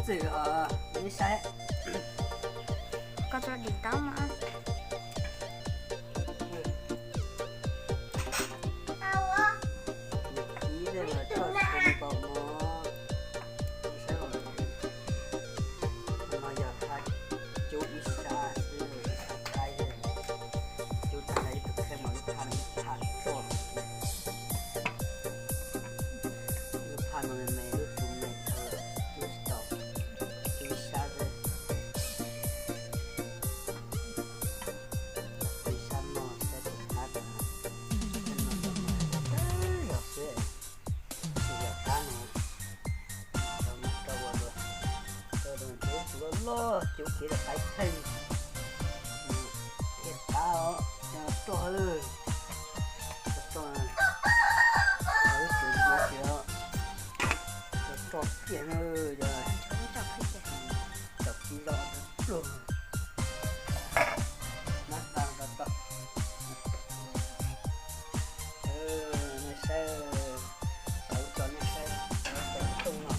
txwm os, neb saib. Koj tso dim tau mas. Ib tug los txog tsis tau npaum no, saib os. No yog phaj cub ib sab xwb, ib sab qaib, cub tag nrho ib tug kheej mas lub phaj no phaj roj. Lub phaj no me me, lub tsuv me dhau lawm, cub tsis tau, cub ib sab xwb. Ib sab no saib puas qab, ib sab no zog xwb, tsis yog qab no. Rau mus rau ua dua, rau dua ces cub loj loj, cub kev rau qaib theej, thiaj qab os, roj lawm, roj, lub tsuv no ces roj tiag na, tau kib loj pluag. Mab tau tau tau. Nej saib, xav tso nej saib, xav tso tooj no.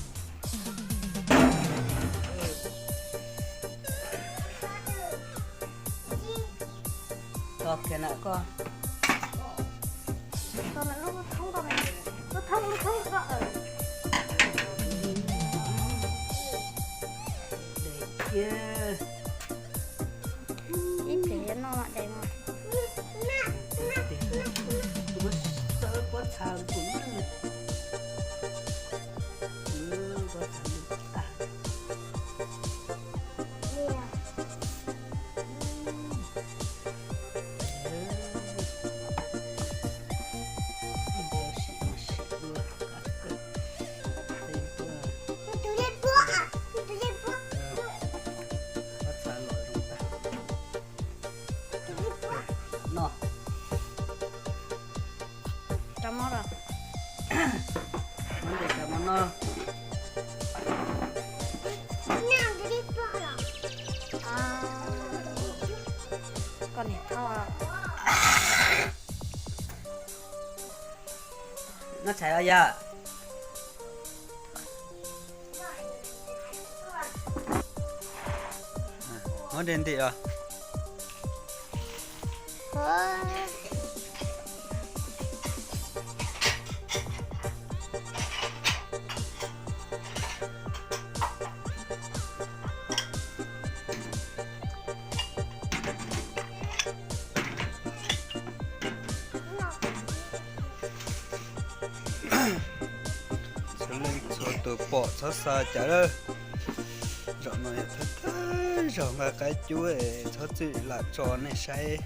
Tso kiag na koj. Ib pliag yuav noj mam de mog. Kuv xav pob txha kuv, pob txha tag. Pob txha los zoo tag. No. Rau mov los. Muab ntes rau mov no. Koj niam thauj. Noj tshais os yawg. Muab de ntim os. Txhua leej txhua tus pom txhob xav cas lawm. Zaum no yog thawj thawj zaug nqa qaib cub es txhob txwm lam tso nej saib.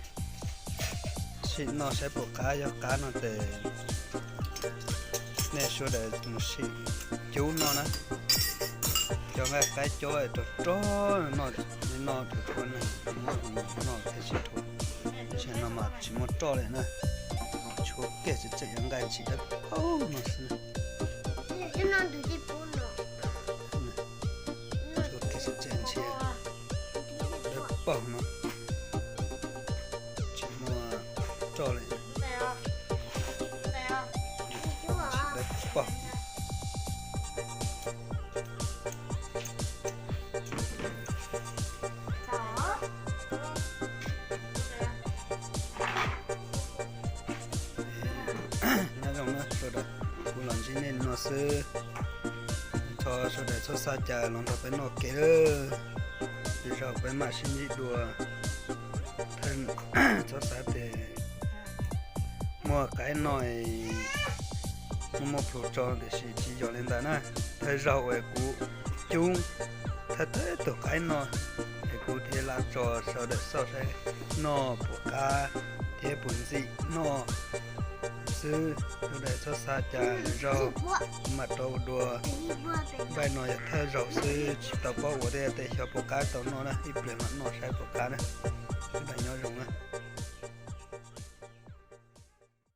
Sim noj saib puas qab, yog qab no ces nej sawv daws mus sim cub noj na. Cov nqa qaib cub rog rog noj, noj rau tau neeg, noj thiaj tsis dhuav. Tam sim no mas tsis muaj roj li na, tshuav kiag tseem yuav nqa ntshis dawb paug no xwb. Tshuav kiag tseem ntshis dawb paug no, tsis muaj roj li. Dawb paug. Nyob zoo na sawv daws, kuv los ntsib nej no xwb. Thov sawv daws txhob xav cas los nrog peb noj kev lawm, lwm zaug peb mam sib ntsib dua. Txhob xav tias muaj qaib noj, muaj muaj plhus tso, tiam sis tsis yog li ntawd na. Thawj zaug uas kuv cub thawj thawj tus qaib no, es kuv thiaj lam tso sawv daws xauj saib noj puas qab thiab puas ntxim noj xwb. Sawv daws txhob xav cas, lwm zaug kuv mam rov ua dua. Npaij no yog thawj zaug xwb, tsis tau paub ua thiab, tej xyov puas qab tau noj na, ib pliag mam noj saib puas qab na.